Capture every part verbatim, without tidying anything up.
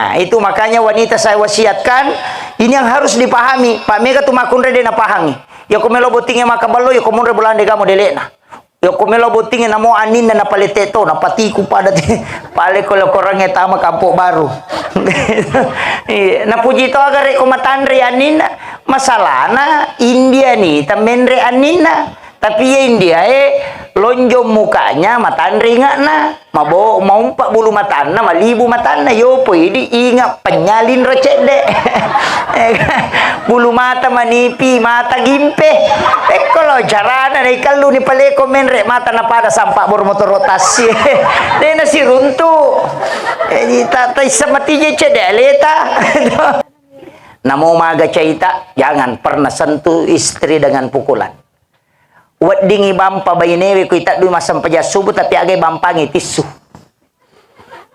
Nah, itu makanya wanita saya wasiatkan, ini yang harus dipahami. Pak, mega tu makkunrai de napahangi. Yako melo bottingnge maka ballo, yako monro bulan de gamo delekna. Yako melo bottingnge namo aninna napalete to, napatiku pada te, pale ko lokorangnge tama Kampung Baru. Iya, napuji to aga reko matanre aninna. Masalahna India ni tamenre aninna. Tapi iya India e lonjong mukanya, matanre inga'na. Mabo-, maumpa bulu matanna, malibu matanna, yopo idi inga penyalin ro cedde. Bulu mata manipi, mata gimpe. Pekko lo carana naikallu ni paleko menre mata napada sampa bor motoro tassi. Dena siruntu. Eh, ta-, taissa matije cedde aleta. Namo maga caita, jangan pernah sentuh istri dengan pukulan. Weddingngi bampa bainewe ko itaddui massempajang subuh, tapi agai bampangi tissu.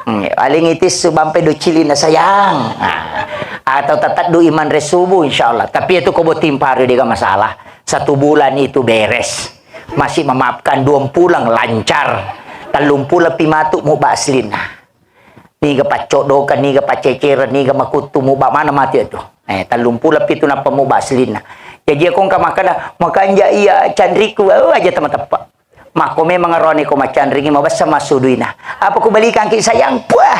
Hmm, alingi tissu bampai docilina sayang. Nah, atau tataddu imanre subuh, insyaallah. Tapi itu ko botting paru dega masalah. Satu bulan itu beres. Masih memaafkan, dua pulang lancar. Tellung pulang pi matu muba aslinna. Niga paccoddokeng, niga paccecereng, niga makuttu, muba mana matu itu. Eh, tellung pulo pitu nappa muba aslinna. Jaji ko engka makkeda, "Makanja iya canriku," oh, aja tama teppa. Makko memang arone ko macanringi mabessa massuduina. Apa ku balikangki sayang? Puah.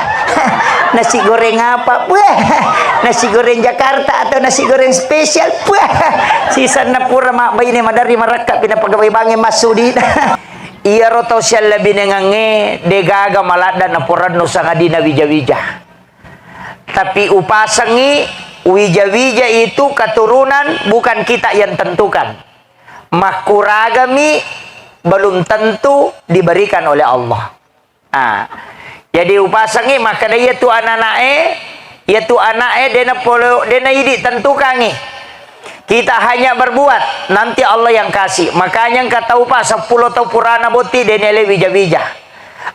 Nasi goreng apa? Puah. Nasi goreng Jakarta atau nasi goreng spesial? Puah. Sisanna pura mabbaine maderri marakka pina pegawai bank e massudina. Iyaro tau siallabinengengnge degaga maladda naporennu sangadinna wija-wija. Tapi upasengngi, wija-wija itu keturunan bukan kita yang tentukan. Makkuragami belum tentu diberikan oleh Allah. Ah. Jadi upasengngi makkeda iyatu anana'e, iyatu ana'e dena polo, dena idi tentukangngi. Kita hanya berbuat, nanti Allah yang kasih. Makanya engka tau pa seppulo tau purana botti dena ele wija-wija.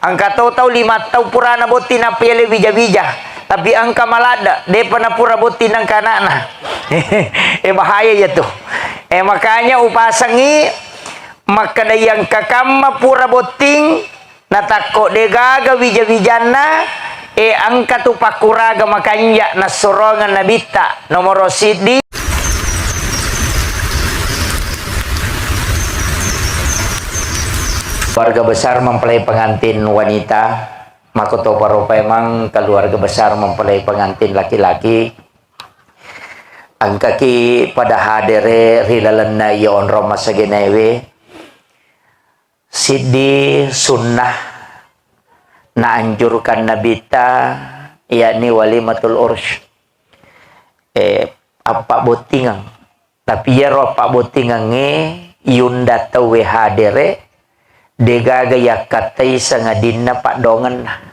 Engka to tau lima tau purana botti nappa ele wija-wija. Tapi engka maladda, depa napura botti nangka anakna. Eh, bahaya iyatu. Eh, makanya upasengngi makkeda iya engka kamma pura botting, natakko degaga wija-wijanna, eh, engka tu pakkuraga makanja nassorongeng nabitta nomoro siddi. Keluarga besar mempelai pengantin wanita, makkotoparo paimeng keluarga besar mempelai pengantin laki-laki, engkaki pada hadere ri lalenna iya onrong masagenaiwe, siddi sunnah naanjurkan nabitta, yakni walimatul ursy. Eh, appabbottingeng. Tapi iyaro appabbottingengnge yunda tauwe hadere, degaga yakkattai sangadinna paddongenna.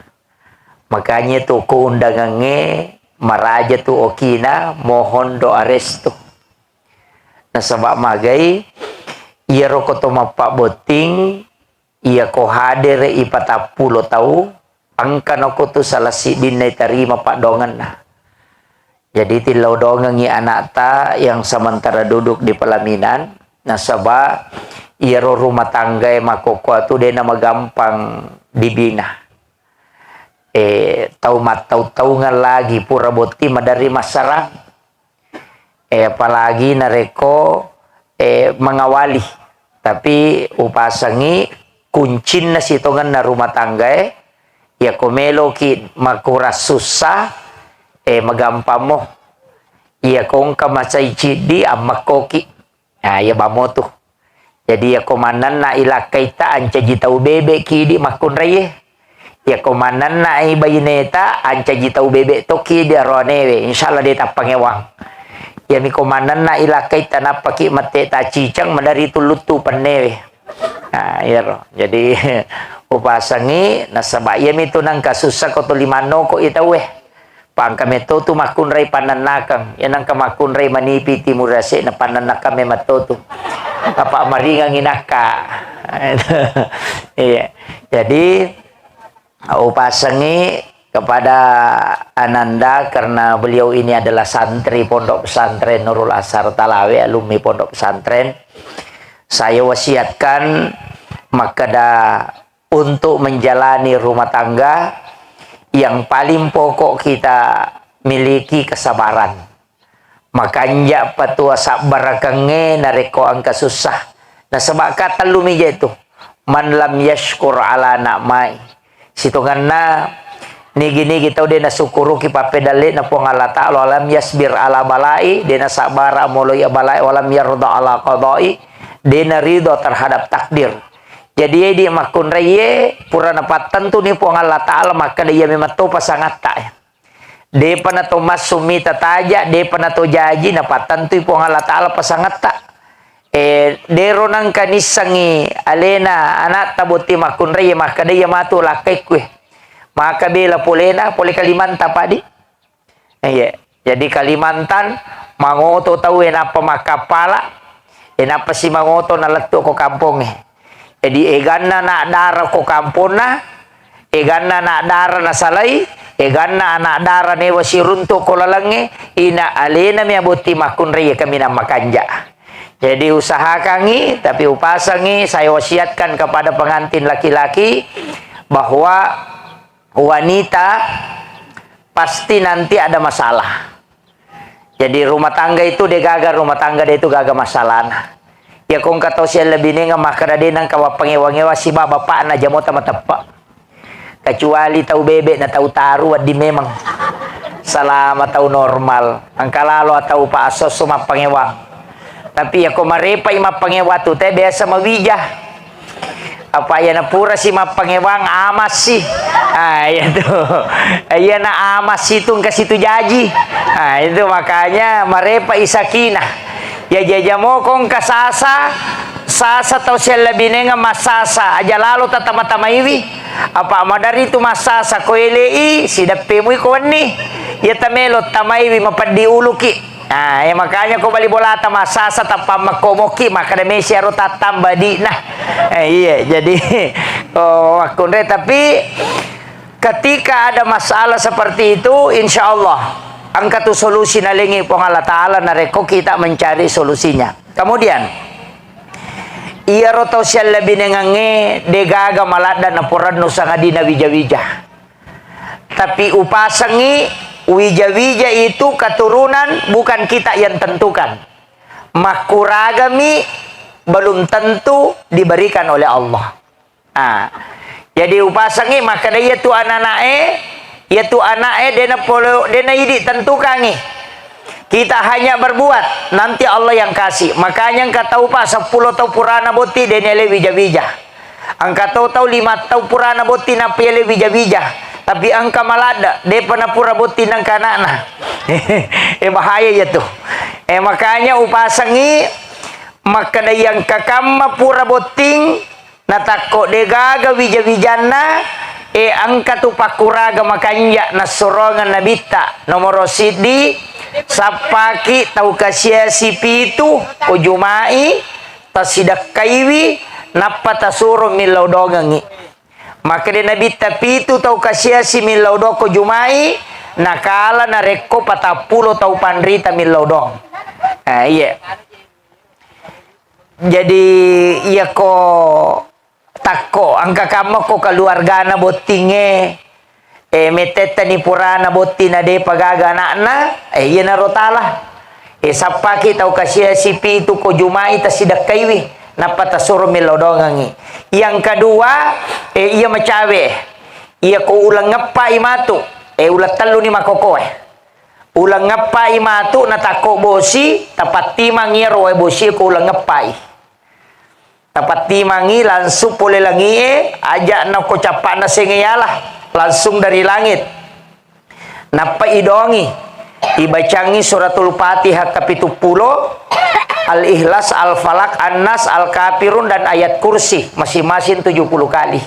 Makanya tu ko undangengnge maraja tu okina mohon doa restu. Nasaba magai iyaro ko to mappabbotting, iyako hadere i patappulo tau, engka nako tu salah siddinna itarima paddongenna. Jadi tillau dongengngi anakta yang sementara duduk di pelaminan, nasaba iyaro rumah tanggae makkokkoe tu dena magampang dibina. Eh, tau mattau-taungeng lagi pura botti maderri massarang. Eh, apalagi narekko, eh, mengawali. Tapi upasengngi kuncinna sitongenna rumah tanggae, iyako meloki makurang sussa, eh, magampammo. Iyako engka macai ciddi, ammekkoki. Nah, iya bamo tu. Jadi, iyako mannenna ilakkaitta ancaji tau bebe ki idi makkunraie. Iyako mannenna i baineta ancaji tau bebe tokki idi aroanewe, insyaallah de tappangewang. Iyami ko mannenna ilakkaitta nappaki mette taciceng maderri tulluttu pennewe. Nah, iyaro. Jadi, upasengngi nasaba iyami tu nangka sussa ko tuli mannoko i tauwe. Pangka metto tu makkunrai pannennakeng. Iya nangka makkunrai manipi timur ase'na pannennakeng memetto tu. Apa maringang inakka. Iya. Jadi, upasengi kepada Ananda karena beliau ini adalah santri Pondok Pesantren Nurul Asar Talawe, alumni pondok pesantren. Saya wasiatkan makkeda untuk menjalani rumah tangga, Yang paling pokok kita miliki kesabaran. Makanja patua sabbarakengnge narekko engka sussa. Nasaba ka tellumi je tu. Man lam yashkur ala na'mai. Sitongenna nigi-nigi tau de nasukkuruki pappedalle'na Puang Allah Ta'ala, lam yasbir ala balai, de nasabbara moloi balai, walam yarda ala qadai, de narido terhadap takdir. Jadi, idi makkunraiye pura napattentuni Puang Allah Ta'ala makkeda iya memang to pasangatta. Depa nato massu mita taja, depa nato jaji, napattentui Puang Allah Ta'ala pasangetta. Eh, dero nangka nissengi alena anatta botting makkunrai, makkeda iya matu lakkaikku. Maka bela polena, pole Kalimantan, Pak, di? Iya. Jadi Kalimantan, mangoto tau e nappa makkappala, e nappa si mangoto nalettu ko kampongnge. Jadi eganna anak dara ko kamponna, eganna anak dara nasalai, eganna anak dara newa siruntu ko lalengnge, ina alena mia botting makkunrai kaminang makanja. Jadi usahakangi, tapi upasangi, saya wasiatkan kepada pengantin laki-laki bahwa wanita pasti nanti ada masalah. Jadi rumah tangga itu de gaga rumah tangga de itu gaga masalahna. Ya kongka tau siallebinenga makkeda de nangka mappangewa-ngewa siba bapakna jamota mateppe. Kecuali tau bebek na tau taru wedding memang. Selama tau normal. Engka lalo tau pa asso-asso mappangewang. Tapi yako marepai mappangewatu te biasa mawija. Apa iya na pura si mappangewang amassi. Ah, iya tu. Iya na amassi tu engka situ jaji. Ah, itu makanya marepai sakinah. Ya jajamoko engka sasa, sasa tau siallebinenga massasa, aja lalo tatama-tamaiwi. Apa madari tu massasa ko elei, sideppemui ko wenni. Ya tamelo tamaiwi mapeddi uluki. Nah, ya makanya ko bali bolata massasa tappa makkomoki, makkeda mesi aro tattamba di'na. Eh, iya, jadi, oh, makkunrai, tapi ketika ada masalah seperti itu, insya Allah engka tu solusi nalengi Puang Allah Ta'ala narekko kita mencari solusinya. Kemudian, iyaro tau siallebinengangnge degaga maladda naporennu sangadina wija-wija. Tapi upasengi, wija-wija itu keturunan bukan kita yang tentukan. Makkuragami belum tentu diberikan oleh Allah. Ah. Jadi upasengi makkeda iya tu anana'e, iya tu ana'e dena polo, dena idi tentukangi. Kita hanya berbuat, nanti Allah yang kasih. Makanya engka tau pa seppulo tau purana botti dena ele wija-wija. Engka tau, tau lima tau purana botti nappa ele wija-wija. Tapi engka maladda, depa napura botti nangka anakna. Eh, bahaya iya tu. Eh, makanya upasengi makkeda iya engka kamma pura botting, natakko degaga wija-wijanna, eh, engka tu pakkuraga makanja nassurongeng nabitta. Nomoro siddi, sappaki tau kasiasi pitu, ko jumai, tasidekkaiwi, nappa tasuro millau dongengngi. Makkeda Nabitta, pitu tau kasiasi millau doko jumai, nakala narekko patappulo tau panrita millau dong. Eh, iya. Jadi, iyako takko, engka kammako keluargana bottingnge, eh, metettani purana botti na depa gaga anakna, eh, iyanaro tala. Eh, sappaki tau kasiasi pitu ko jumai tasidekkaiwi, nappa tasuro millau dongengngi. Yang kedua, eh, iya macawe. Iya ko uleng ngeppai matu, eh, uleng telluni makokoe. Uleng ngeppai matu natakko bosi, tapattimang iyaro wae bosi ko uleng ngeppai. Tapattimangi langsung pole langi'e, aja' nako cappa'na senge yala, langsung dari langit. Nappa idongi, ibacangi suratul Fatihah kapituppulo, Al-Ikhlas, Al-Falaq, An-Nas, Al-Kafirun, dan ayat kursi, masing-masing tujuh puluh kali.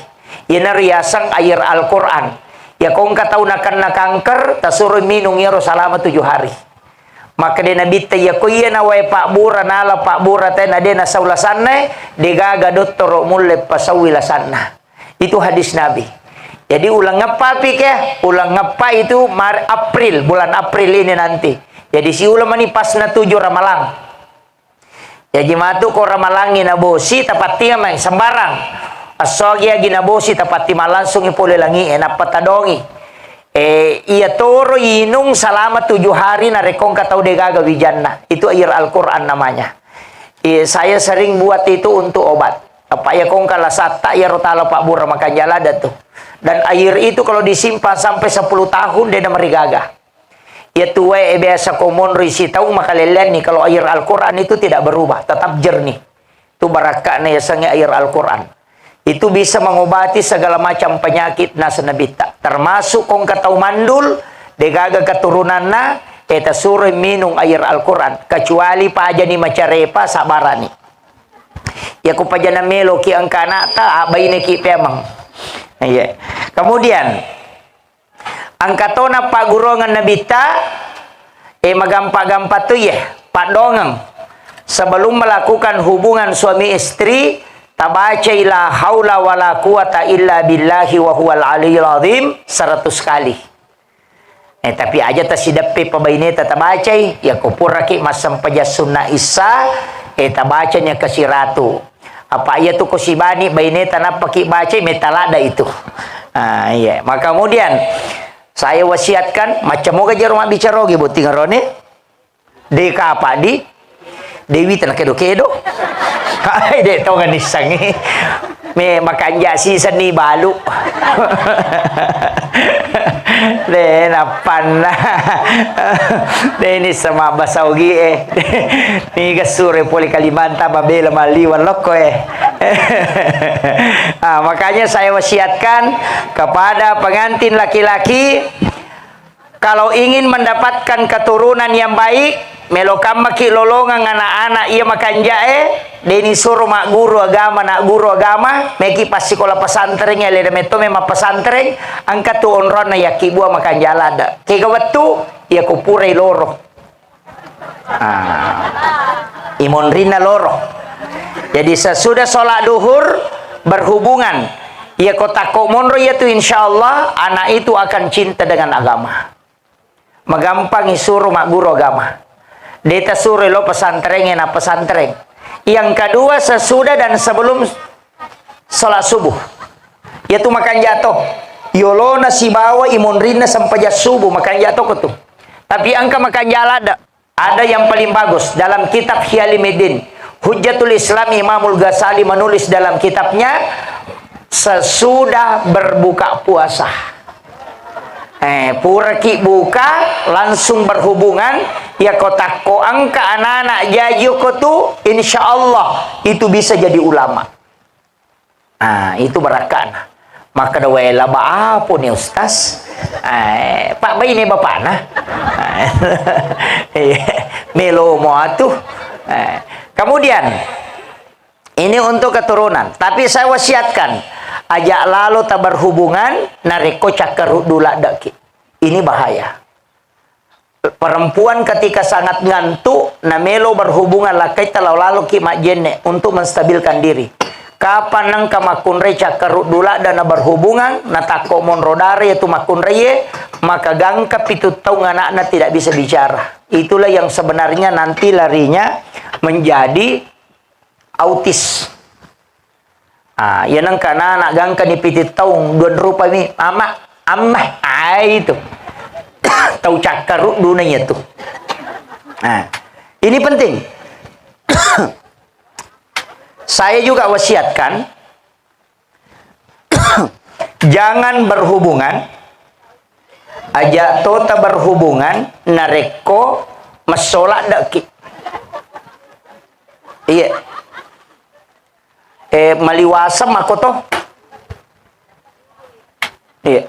Iyana riaseng air Al-Quran. Ya kongka tau nakenna kanker, tasuro minung iyaro salama tujuh hari. Makkeda Nabitta, iya ko iya nawae pabbura, nala pabbura te, na de nasau lasanna, degaga dottoro mulle pasaui lasanna. Itu hadis Nabi. Jadi uleng ngeppa pi ke, uleng ngeppa itu Mar-, April, bulan April ini nanti. Jadi siuleng mani pas na tujuh Ramalang. Jaji matu ko Ramalangngi nabosi, tapattimang sembarang. Essogi agi nabosi, tapattimang langsungi pole langi'e, nappa tadongi. Eh, iya toro inung selama tujuh hari narekko engka tau degaga wijanna. Itu air Al-Quran namanya. Eh, saya sering buat itu untuk obat. Apa iya kongka lasatta iya rotala pabbura makanja ladda tu. Dan air itu kalau disimpan sampai sepuluh tahun, de namarigaga. Iya tuwe e biasa ko monro isi tau makalelleanni, kalau air Al-Quran itu tidak berubah, tetap jernih. Itu barakka'na yasengnge air Al-Quran. Itu bisa mengobati segala macam penyakit nasa nabitta. Termasuk kongka tau mandul, degaga keturunanna, e tasuroi minung air Al-Quran. Kecuali pajani macarepa, sabarani. Iya ko pajana meloki engka anakta, abbaineki pemeng. Iya. Kemudian, Engka tona pagguruangeng Nabitta, eh, magampa-gampa tu, iye, paddoangeng. Sebelum melakukan hubungan suami istri, tabacai la haula wala quwata illa billahi wa huwal aliyul azim seratus kali. Eh, tapi aja tasideppe pabaineta tabacai, iya ko puraki massempajang sunna issa, eh, tabacani kasiratu. Apa iya tu ko sibani baineta nappaki bacai, metta ladda itu. Ah, iya. Maka kemudian saya wasiatkan, macam moga jero mabbicara ogi botting rone. De kapa di Dewi tena kedo-kedo. Hai, de tau nganissangi. Me makanja sisenni balu. De nappanna. De ni sama basaugi eh. Niga sure pole Kalimantan mabela maliwan lokko eh. Ah, makanya saya wasiatkan kepada pengantin laki-laki, kalau ingin mendapatkan keturunan yang baik, melokammaki lolongeng anak-anak iya makanjae, deni suro magguru agama, nak guru agama, meki passikola pesantren, ya leda metto memang pesantren, engka tu onronna yakkibua makanja ladde. Kega wettu, iya ko purai loro. Ah, imonrinna loro. Jadi sesudah sholat duhur berhubungan. Iya ko takko monro iya tu, insya Allah anak itu akan cinta dengan agama. Magampang isuro magguru agama. Deta suro lo pesantren, enak pesantren. Yang kedua sesudah dan sebelum sholat subuh. Iya tu makanja to. Yolona sibawa imonrinna sempajang subuh makanja to ko tu. Tapi engka makanja ladde. Ada yang paling bagus dalam kitab Ihya Ulumuddin. Hujjatul Islam Imamul Ghazali menulis dalam kitabnya, sesudah berbuka puasa. Eh, puraki buka, langsung berhubungan, ya ko takko engka anak-anak jaji ko tu, insya Allah itu bisa jadi ulama. Ah, itu barakkana. Makkeda wae laba apo ni Ustaz? Eh, Pak baine bapana. Iya, melomo atu. Eh, kemudian ini untuk keturunan, tapi saya wasiatkan, aja lalo taberhubungan narekko cakkaruddu laddeki. Ini bahaya. Perempuan ketika sangat ngantuk, namelo berhubungan lakkaita, lao-laloki majjenne untuk menstabilkan diri. Kapan engka makkunrai cakkaruddu ladde na berhubungan, natakko monro dare itu makkunraie, maka gangka pitu taung anakna tidak bisa bicara. Itulah yang sebenarnya nanti larinya menjadi autis. Ah, iya nengka anak gangka ni pitu taung, dua rupa mi, ama, amma, ai itu. Tau cakkaruddu na iya tu. Nah, ini penting. Saya juga wasiatkan, jangan berhubungan, aja tota berhubungan narekko messo laddeki. Iya. Eh, maliwaseng mako to. Iya.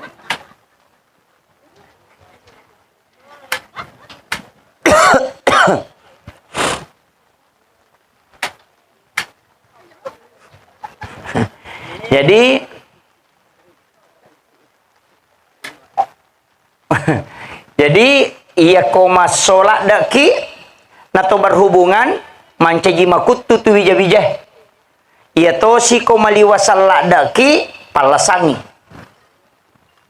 Jadi, jadi, iya ko massola deki nato berhubungan, mancaji makuttu tu wija-wija. Iya tosi ko maliwaseng laddeki, pallasangi.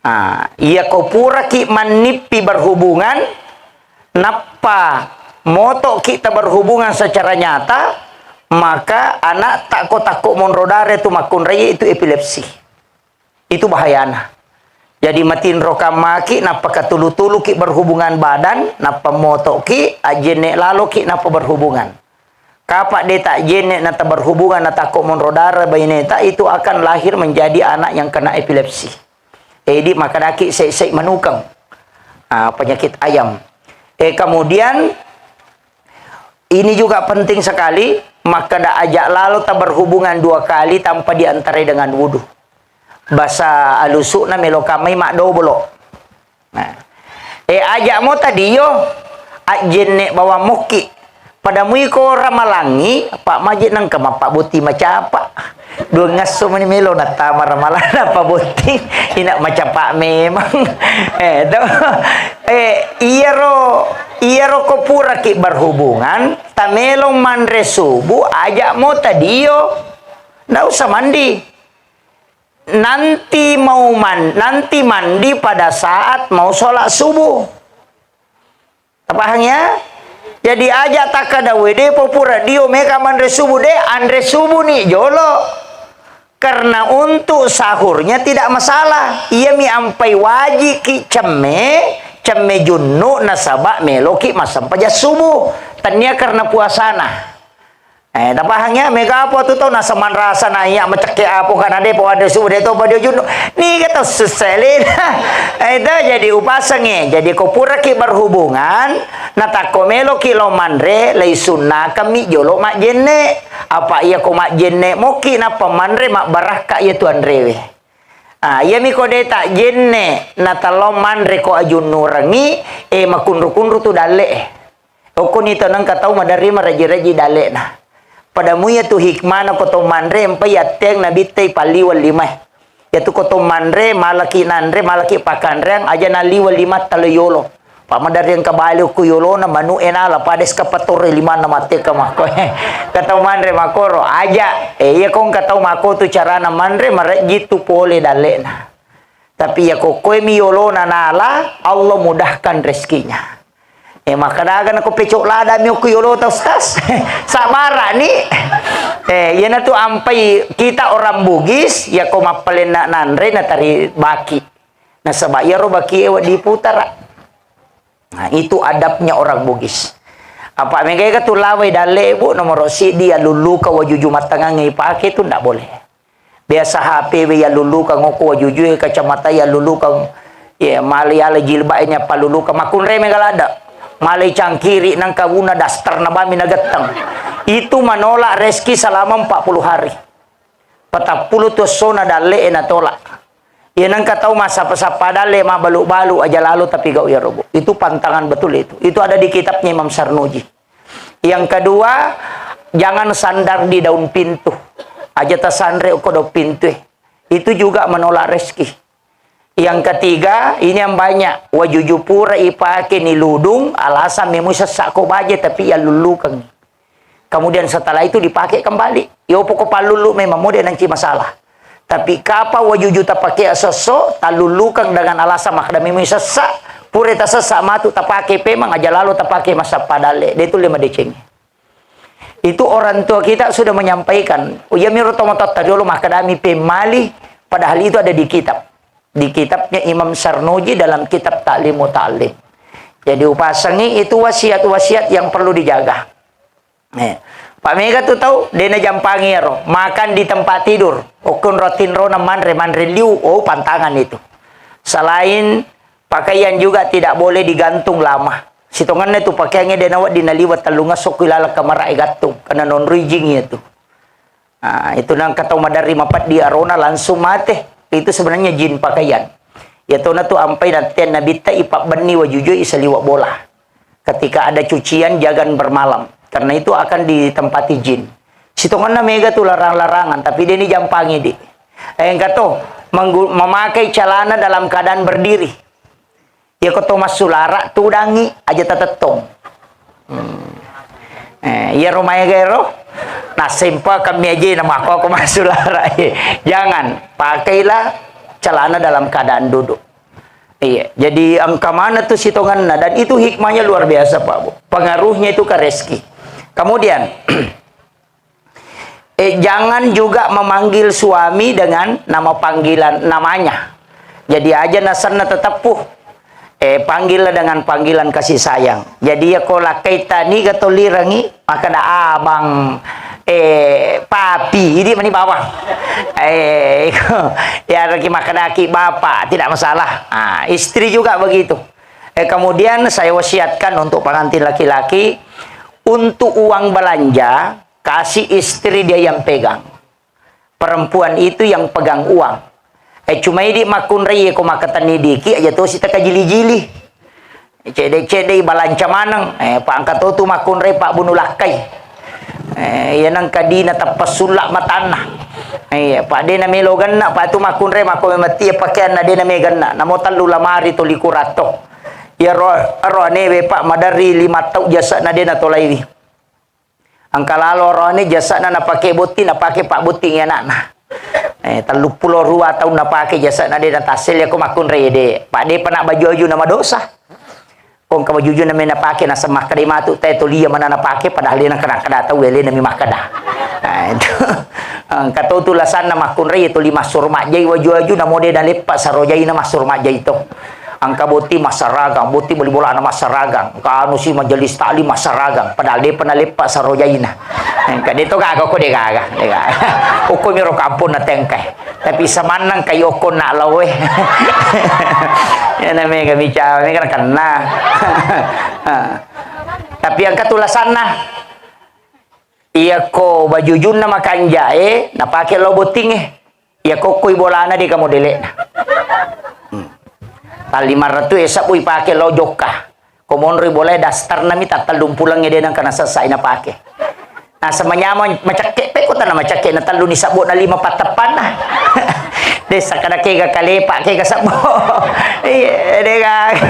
Ah, iya ko puraki mannippi berhubungan, nappa motoki ta berhubungan secara nyata, maka anak takko-takko monro dare tu makkunrai itu epilepsi. Itu bahayana. Jadi matinro kammaki, nappa katulu-tuluki berhubungan badan, nappa motoki, ajjenne laloki, nappa berhubungan. Kapa de tajjenne na taberhubungan, na takko monro darah baineta, itu akan lahir menjadi anak yang kena epilepsi. Edi makadaki sei-sei manukang. Ah, penyakit ayam. Eh, kemudian ini juga penting sekali, makkeda aja lalo taberhubungan dua kali tanpa diantarai dengan wudu. Basa alusukna melo kamai maddobolo. Nah. Eh, aja mo tadio, ajjenne bawang mokki. Pada muiko ramalangi, Pak Maji nengka mappabotting macapa. Dua ngasso mani melo nattama ramalana pabotting. Ina macapa memang. Eh, to. Eh, iyaro, iyaro ko puraki berhubungan, tamelo manre subuh, aja mo tadio. Ndak usah mandi. Nanti mau man-, nanti mandi pada saat mau sholat subuh. Tapahang ya? Jadi aja takkada, "Wede, popura dio meka manre subuh." De, anre subuh ni jolo. Karena untuk sahurnya tidak masalah. Iya mi ampai wajiki cemme, cemme junnu nasaba meloki massempajang subuh. Tania karena puasana. Eh, tapahang ya, mega apa tu tau nasemanrasa na iya macekke apo kana de po ada subuh de to pada junnu. Niga tau sesselena. Eh, itu jadi upasange. Jadi ko puraki berhubungan, natakko meloki lo manre, lei sunnakami jolo majjenne. Apa iya ko majjenne moki nappa manre mabbarakka iya tu anrewe. Ah, iya mi ko de tajjenne, natalo manre ko ajunnurengi, eh, makunru-kunru tu dalle, eh. Okkoni to nengka tau maderri maraji-raji dalle'na. Pada muiya tu hikmana ko to manre, empa yatteng nabittai palliweng limae. Yatu ko to manre, malaki nanre, malaki pakanreang, aja naliweng lima talo yolo. Pa maderri engka bali ku yolona, manu e nala, pada eskapatore limanna mate ka mako. Ka to manre makoro, aja. Eh, iya ko engka tau mako tu carana manre, marejji tu pole dalle'na. Tapi iya ko koe mi yolona nala, Allah mudahkan rezekinya. Eh, makkadaga nako pecok lada mi okko yolota, Ustaz. Sabara ni. Eh, iyanatu ampai kita orang Bugis, iya ko mappalenna nanre natari baki. Nasaba iyaro baki e wedding putara. Nah, itu adabnya orang Bugis. Apa megaga tu lawai dalle, Bu, nomoro siddi, allulluka wajuju mattangangnge ipake tu ndak boleh. Biasa H P we yallulukang, okko wajujue kacamata yallulukang, ya, malai ala jilbab nya palulukang, makkunrai mega ladde. Malai cangkiri nangka wuna daster na bami nagetteng. Itu menolak rezeki selama empat puluh hari. Patappulo tu essona dalle e natolak. Ya, nangka tau massapa-sapa dalle, mabalu-balu aja lalo tapi gau ya robo. Itu pantangan betul itu. Itu ada di kitabnya Imam Sarnuji. Yang kedua, jangan sandar di daun pintu. Aja tasanre ko daun pintu, eh. Itu juga menolak rezeki. Yang ketiga, ini yang banyak. Wajuju pura ipake ni ludung, alasan memui sessa ko baje, tapi yallulukeng. Kemudian setelah itu dipakai kembali. Yopo ko pallulu memang mode nanti masalah. Tapi kapa wajuju tapake asesso, talulukang dengan alasan makkeda memui sessa, pura tasessa matu tapake pemang aja lalo tapake massappa dalle. De tulle madeceng. Itu orang tua kita sudah menyampaikan. Uya miro tomatoatta riolo makkedami pemmali, padahal itu ada di kitab. Di kitabnya Imam Sarnuji dalam kitab Ta'lim Muta'allim. Jadi upasangi itu wasiat-wasiat yang perlu dijaga. Eh, Pak Mega tu tau, dena jampangi ero. Makan di tempat tidur. Okon roti rona manre, manre liu. Oh, pantangan itu. Selain pakaian juga tidak boleh digantung lama. Sitonganna tu pakaiannya dena wedding naliwa tellung esso ku ilalang kamara e gantung. Karena nonroi jing itu. Ah, itu nangka tau maderri mapeddi arona langsung mate. Itu sebenarnya jin pakaian. Yatona tu ampai natteang nabitta ipabbenni wajujui isaliwa bola. Ketika ada cucian, jangan bermalam. Karena itu akan ditempati jin. Sitonganna mega tu larang-larangan, tapi deni jampangi di. Eh, engka to, menggu-, memakai celana dalam keadaan berdiri. Iya ko to massulara, tudangi, aja tatettong. Hmm. Eh, iya ro maega ero, nasempa kami aja nama ko, ko massulara. Jangan, pakailah celana dalam keadaan duduk. Iya, jadi engka mana tu sitonganna, dan itu hikmahnya luar biasa, Pak Bu. Pengaruhnya itu ke rezeki. Kemudian, eh, jangan juga memanggil suami dengan nama panggilan namanya. Jadi aja nasenna teteppu. Eh, panggillah dengan panggilan kasih sayang. Jadi, iya ko lakkaita niga to lirengi, makkeda, "Abang, eh, papi," idi mani bawang. Eh, iko, iyareki makkedaki bapak, tidak masalah. Ah, istri juga begitu. Eh, kemudian saya wasiatkan untuk pengantin laki-laki, untuk uang belanja, kasih istri dia yang pegang. Perempuan itu yang pegang uang. Eh, cuma idi makkunrai ko makkatenni diki aja tosi takajili-jili. Cedde-cedde balanca maneng. Eh, pa engka to tu makkunrai pabbunu lakkai. Eh, iya nengka dina teppa sulla matanna. Eh, iya, pa de namelo genna, pa tu makkunrai makko memetti pakeanna de name genna. Namo tellu lamari to likuratto. Iya ro, ro anewe pa maderri lima tau jasana de natolaiwi. Engka lalo oroane jasana napake botting, napake pabbotting anakna. Eh, telluppulo rua taung napake jasana de natasselle ko makkunrai de. Pa depa na baju-aju na madosa. Ko engka baju-aju na me napake naseng makkeda matu te tolia mana napake padahal de na kena kada tau elena mi makkeda. Nah, itu. Engka to tu lasanna makkunrai toli massuro majjai waju-waju namo de naleppa sarojaina massuro majjai to. Engka botting massaragang, botting bali bolana massaragang. Engka anu si majelis taklim massaragang. Padahal depa naleppa sarojaina. Engka de to gaga ko de gaga, de gaga. Okko miro kampung na tengkai. Tapi samannang kai okko na lawe. Ya na mega bicara, mega kenna. Tapi engka tu lasanna. Iya ko bajujunna makanjae, napake lao bottingnge. Iya kokkoi bolana de ka modele'na. Hmm. Tallimaratu e sabbu ipake lao jokka. Ko monroi bolae dastarna mi tattellumpuleng e de nengka nasessai napake. Naseng manyameng macakke pe ko tana macakke na tellu ni sabbu na lima patteppanna. De sakkada kega kalepa kega sabbu. Iya, de gaga.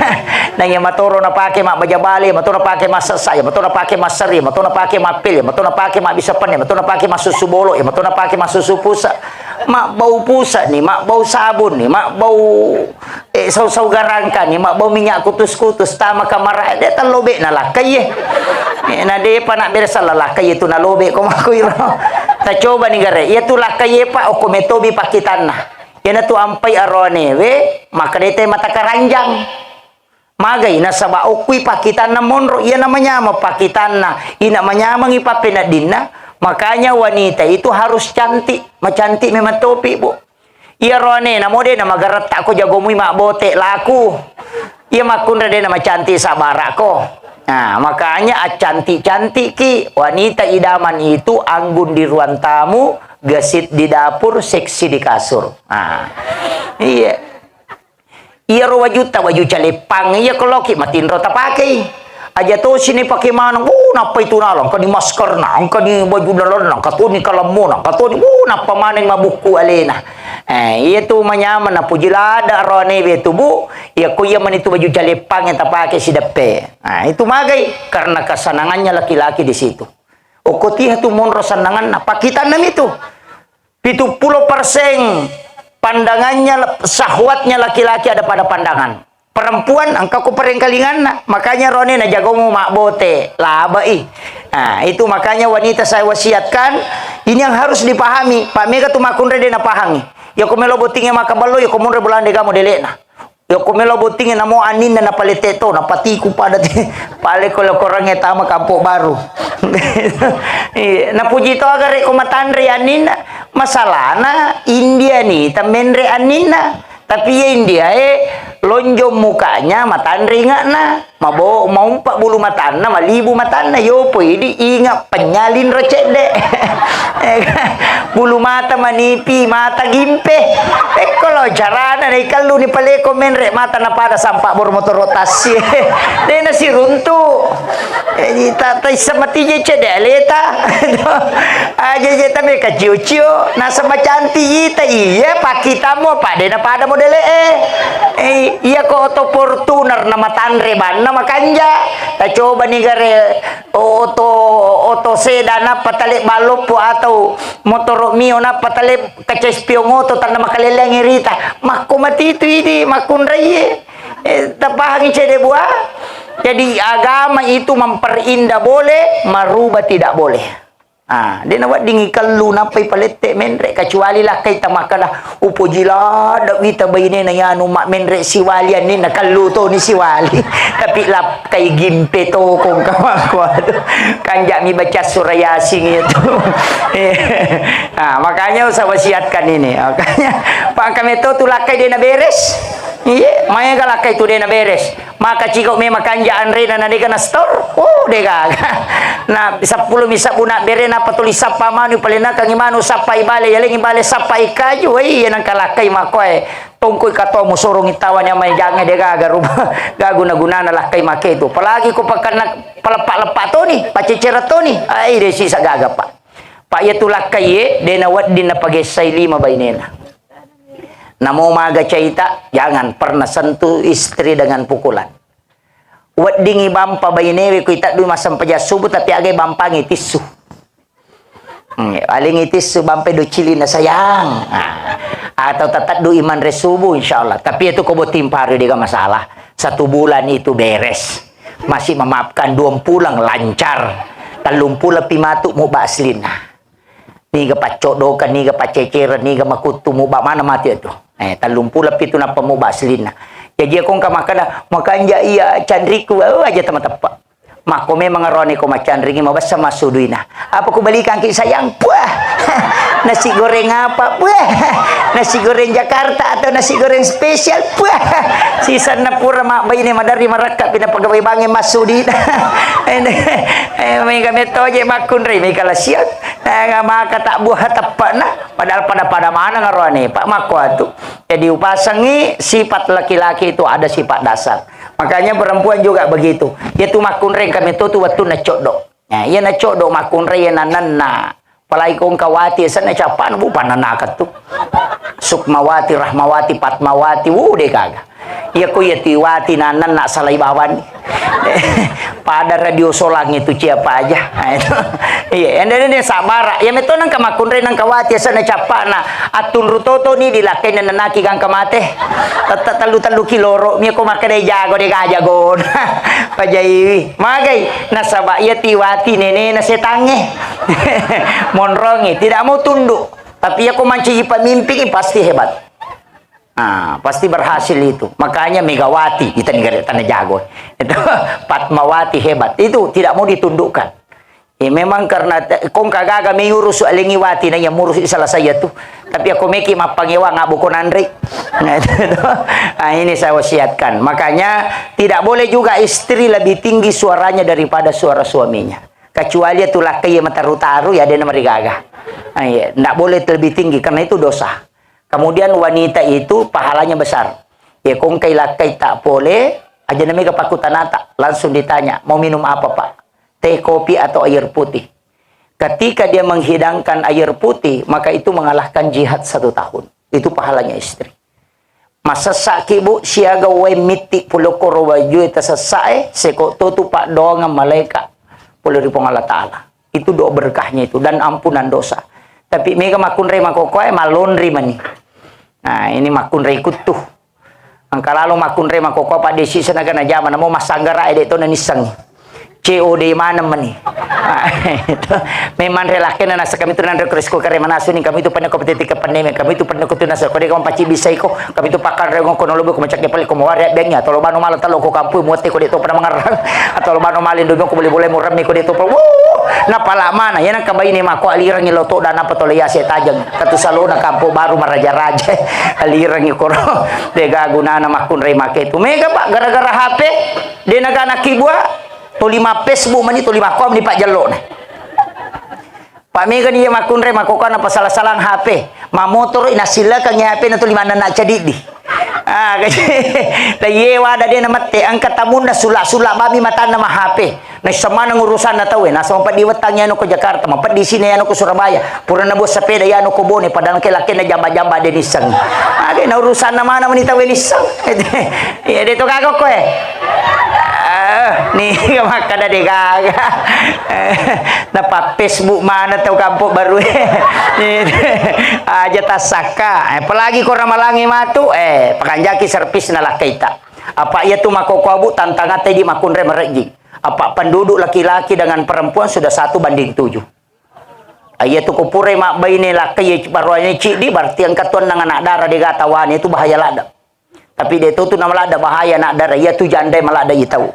Nang iya matoro napake mabbaja bale, matoro napake massessa, iya matoro napake masseri, matoro napake mappil, iya matoro napake mabbissa penne, matoro napake massusu bolo, iya matoro napake massusu pusa. Mabbau pusa ni, mabbau sabun ni, mabbau, eh, sau-sau garangka ni, mabbau minyak kutus-kutus, tama kamara, de tallobe na lakkai ye. Eh, na depa na beresa la lakkai ye tu nalobe ko makkuiro. Tacoba ni gare, iya tu lakkai ye pa okko metobi pakkitanna. Iyana tu ampai aroane we, maka dete mata karanjang. Magai nasaba okkui pakkitanna monro, iyana manyameng pakkitanna, ina manyamengi pappeneddinna, makanya wanita itu harus cantik, macantik memang topi, Bu. Iya roane namo de na magaretta ko jagomui mabbote laku. Iya makkunra de na macantik sabara ko. Nah, makanya accantik-cantikki wanita idaman itu anggun di ruang tamu, gesit di dapur, seksi di kasur. Nah, iya. Iyaro wajutta, waju caleppang, iya ko laoki matinro tapakei. Aja tosi ni pake maneng, uh, nappai tu nala, engka ni maskerna, engka ni baju dalanna, engka toni kalemmona, engka toni, uh, nappa maneng mabukku alena. Eh, iya tu manyameng, napuji lada roane we tu, Bu, iya ko iya mani tu baju caleppang yang tapake sideppe. Nah, itu magai, karena kesenangannya laki-laki di situ. Okko tiha tu monro sennanganna, pakkitanna mi tu. Pitu pulo persen pandangannya, syahwatnya laki-laki ada pada pandangan. Perempuan engka ko perengkalinganna, makanya rone najagomu mabbote, labai. Nah, itu makanya wanita saya wasiatkan, ini yang harus dipahami. Pak mega tu makkunre de napahangi. Yako melo bottinge makaballo, yako monre bolana de gamo delekna. Yako melo bottinge namo aninna napalete to, napatiku pada te, pale ko lokorangnge tama Kampung Baru. Iya, napuji to aga reko matanre aninna. Masalahna India ni tamenre aninna. Tapi iya India e lonjong mukanya, matanre ingakna. Mabo-, maumpa bulu matanna, malibu matanna, yopo idi inga penyalinro cedde. Bulu mata manipi, mata gimpe. Pekko lo carana naikallu ni paleko menre mata napada sampa bor motoro tassi. Dena siruntu. Eh, ta-, taissa matije cedde aleta. Aja je tabe kacio-cio, nasaba cantik ita, iya, pakkitamo, pa dena pada modele e. Eh, iya ko oto Fortuner na matanre banna makanja. Tacoba ni gare oto, oto sedan nappa tale balloppo atau motoro Mio nappa tale kaca spion oto tanna makaleleng rita. Makko matitu idi makkunraie. Eh, tapahangi cede bua. Jadi agama itu memperindah boleh, merubah tidak boleh. Ah, de' naweddingi kellu nappai palette menre', kecuali lakkai tamakkeda, "Upoji ladde' wita bainena yanu ma' menre' siwali anninna kellu toni siwali." Tapi lakkai gimpe tokong kamakku, aduh, kanja'mi baca surah Yasin itu. Ah, makanya saya wasiatkan ini. Makanya, Pak, kami to tu lakkai de' naberes. Iya, maega lakkai tu de' naberes. Maka ciko memang kanja anrena na dega na store. Oh, degaga. Na seppulo mi sabbu na bere na patuli sappa manu palenna kangi manu sappa ibale yalengi bale sappa ikaju. Wei, iya nangka lakkai makoe. Tongkoi katomu sorong itawan yang mai jange degaga ruba. Gaguna-gunana lakkai make tu. Apalagi ko pakanna palepa-lepa toni, pacecera toni. Ai, desi sagaga, Pak. Pak, iya tu lakkai ye, de' nawedding napagessai lima bainena. Namo maga caita, jangan pernah sentuh istri dengan pukulan. Weddingi bampa bainewe ku itaddu massempajang subuh, tapi aga bampangi tissu. Hmm, paling tissu bampai do cilina sayang. Nah, atau tataddu iman re subuh, insya Allah. Tapi itu ko botting paru dega masalah. Satu bulan itu beres. Masih memaafkan, dua pulang lancar. Tellung pulang pi matu muba aslinna. Niga paccodokan, niga paceceran, niga makuttu, muba mana mati itu. Eh, tellung pulo pitu nappa muba aslinna. Jaji, aku engka makkeda, "Makanja iya canriku," oh, aja teman tepa. Makko memang arone ko macanringi, mabessa massuduina. Apa ku belikanki sayang? Puah. Nasi goreng apa? Puah. Nasi goreng Jakarta atau nasi goreng spesial? Puah. Sisanna pura ma baine maderri marakka pina pegawai bank e massudina. Eh, mega metto je makkunrai, mega lasiang. Eh, maka tak buah teppana, padahal pada-pada maneng aroane, Pak, makko atu. Jadi, upasangi sifat laki-laki itu ada sifat dasar. Makanya perempuan juga begitu. Dia tu makkunrai kami tu, tu wettunna coddo. Ya, iya na coddo makkunrai, iya nanenna. Apalagi ko engka wati, sana capana, bu, pananaka tu. Sukmawati, Rahmawati, Patmawati, wuh, de gaga. Iya ko iya tiwati nanenna salai bawang. Pada radio solang itu siapa aja. Nah, itu. Iya, ende ini sabara. Iya, meto nangka makkunrai nangka wati, asana capana. Atunru toto ni dilakkai nenaki gangka mate. Tetta tellu-tellu kiloro, mi ko makkedai jago de gajago. Pajaiwi. Magai, nasaba iya tiwati nenena setangnge. Monrongi, tidak mau tunduk. Tapi iya ko mancaji pemimpin, pasti hebat. Ah, pasti berhasil itu. Makanya Megawati, kita negara tanah jago. Itu Fatmawati hebat. Itu tidak mau ditundukkan. Ya, memang karena te-, kong kagaga mengurus alengi wati na yang murus salah saya tu. Tapi aku meki mappangewa ngabo ko nanre. Nah, itu, itu. Ah, ini saya wasiatkan. Makanya tidak boleh juga istri lebih tinggi suaranya daripada suara suaminya. Kecuali itu lakkai mataru-taru ya dia namarigaga. Ah, iya. Ndak boleh lebih tinggi karena itu dosa. Kemudian wanita itu pahalanya besar. Ya, kongkai lakkai tak pole, aja namega pakutanata, langsung ditanya, "Mau minum apa, Pak? Teh, kopi, atau air putih?" Ketika dia menghidangkan air putih, maka itu mengalahkan jihad satu tahun. Itu pahalanya istri. Masessaki, Bu, siaga wae mitti pulokoro wajue tasessae, seko totu paddoangeng malaika pole ri Puang Allah Ta'ala. Itu doa berkahnya itu dan ampunan dosa. Tapi mega makkunrai makokoe, malonri mani. Nah, ini makkunrai kuttu. Engka lalo makkunrai makokoe, Pak Desi, senaga najama, namo massanggara ede to nanisseng. C O D maneng mani. Nah, itu. Memang relakkena nasa kami tu nanre ko resko kare manasuni, kami tu pernah ko petiti ke peneme, kami tu pernah ko tu nasa ko de ko paci bisai ko, kami tu pakar rengo ko nolobo ko macake pale ko mawari abbiangi, atau lo bano mala talo ko kampui muatte ko de to pernah mangerang, atau lo bano mala indomi ko boleh-boleh muremmi ko de to pernah. Wuh, napala mana, ya nang kabaine mako alirangi lo to dan apa tole yase tajeng, katu salona kampo baru maraja-raja, alirangi koro, de gagunana makkunrai make tu. Mega, Pak, gara-gara H P, de nagana kibua, tuli ma Facebook mani, tuli ma kom ni Pak jellona. Pak, mega ni iya makkunrai makkokkoe napasala-salang H P. Mammotoro i nassillekeng H P na tuli mannanna cadiddi. Ah, gaji. Lah, iye wada de namette, engka tamunna sula-sula bami matanna ma H P. Naisseng maneng urusanna tauwe, nasaba mapeddi wettangngi anu ko Jakarta, mapeddi sini anu ko Surabaya. Purana buat sepeda anu ko Bone, padahal ke lakena jamba-jamba de nisseng. Aga na urusanna mana mani tauwe nisseng. Iya, de to gaga koe. Ah, ni makkada de gaga. Napa Facebook mana tau kampung baru. Aja tasakka. Apalagi ko ramalangi matu, eh, pakanjaki servis na lakkaita. Apa iya tu makkokkoe, Bu, tantangatta di makkunrai marejji. Apa penduduk laki-laki dengan perempuan sudah satu banding tujuh. Iya tu ko purai mabbaine lakkai, iya baroane ciddi, berarti engka tu enneng anak dara de' gaga tawane, itu bahaya ladde. Tapi de' to tu namaladde bahaya anak dara, iya tu janda maladde i tau.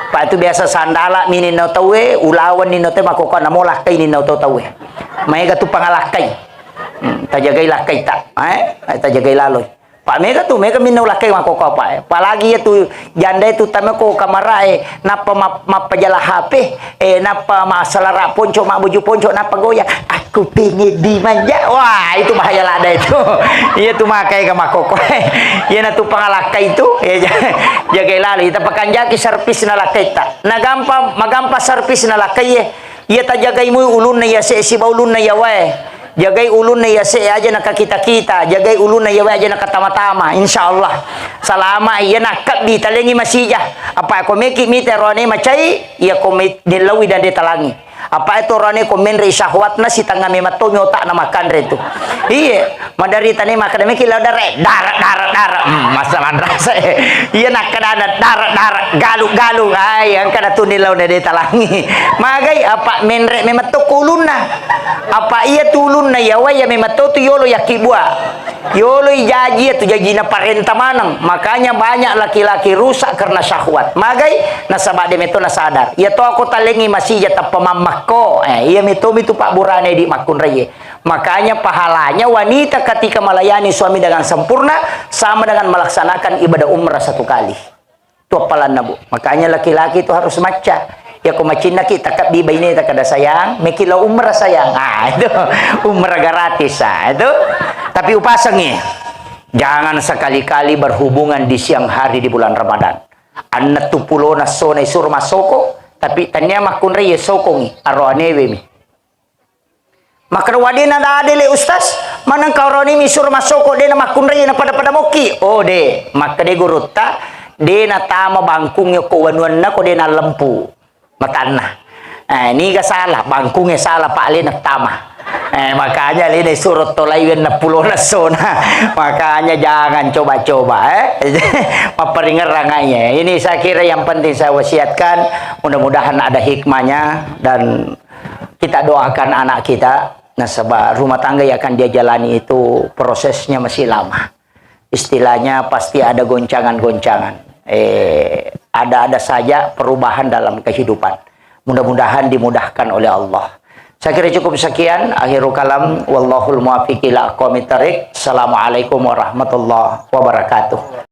Pa' tu biasa sandala mi ninna tauwe, ulawan ninna tauwe, makkokkoe namo lakkai ninna tau tauwe. Maega tu pangalakkai. Hmm, tajagai lakkaita, eh? Tajagai laloi. Pa' mega tu, mega minna ulakkai makkokkoe pa', eh. Apalagi iya tu janda itu tama ko kamarae, nappa map-, mappajala H P, eh, nappa massalara ponco, mabboju ponco, nappa goyang. Aku pengen dimanja. Wah, itu bahaya ladde itu. Iya tu maega makkokkoe. Iya na tu pangalakkai itu, ya, ja-, jagai lalo. Ita pakanjaki servisna lakkaita. Na gampang, magampa servisna lakkai, eh. Iya tajagai mui ulunna iya se siba ulunna iya wae. Jagai ulunna iya se aja nakakita-kita, jagai ulunna iya wae aja nakatama-tama. Insya Allah. Salama iya nakkabbi talengi masija. Apa ko meki mite roane macai, iya ko mi-, nillau dan detalangi. Apa itu roane ko menre syahwatna sitanga mematto nyota na makanre tu. Iye, madari tane makkada meki lao dare, dare, dare, dare. Hmm, masa manrasa. Iya nakkadana dare, dare, galu, galu. Ai, angkana tu nillau na detalangi. Magai apa menre mematto ko ulunna. Apa iya tu ulunna iya wae iya mematto tu yolo yakkibua. Yolo ijaji iya tu jajina parenta maneng. Makanya banyak laki-laki rusak karena syahwat. Magai nasaba de meto nasadar. Iya to ko talengi masija tappa mammakko. Eh, iya meto mitu pabburane di makkunraie. Makanya pahalanya wanita ketika melayani suami dengan sempurna sama dengan melaksanakan ibadah umrah satu kali. Tu appalanna, Bu. Makanya laki-laki itu harus macca. Ya ko macinnaki takabbi baineta kada sayang, meki lao umrah sayang. Ah, itu umrah gratis, ah, itu. Tapi upasengi. Jangan sekali-kali berhubungan di siang hari di bulan Ramadan. Anna tu pulona sona isuro masoko, tapi tania makkunrai ya sokongi, aroanewe mi. Makkeda, "Wa de' nadade le Ustaz, maneng kaurani misuro masoko de' namakkunrai na pada-pada mokki." Oh de', makkeda gurutta, de' natama bangkung ko wanuanna ko de' nalempu matanna. Eh, niga salah, bangkunge salah, pa' le natama. Eh, makanya le naisuro tolai wenna pulona sona. Makanya jangan coba-coba, eh. Mapparingerrang aja. Ini saya kira yang penting saya wasiatkan, mudah-mudahan ada hikmahnya dan kita doakan anak kita, nasaba rumah tangga yang akan dia jalani itu prosesnya masih lama. Istilahnya pasti ada goncangan-goncangan. Eh, ada-ada saja perubahan dalam kehidupan. Mudah-mudahan dimudahkan oleh Allah. Saya kira cukup sekian. Akhirul kalam. Wallahul muwaffiq ila aqwamit thariq. Assalamualaikum warahmatullahi wabarakatuh.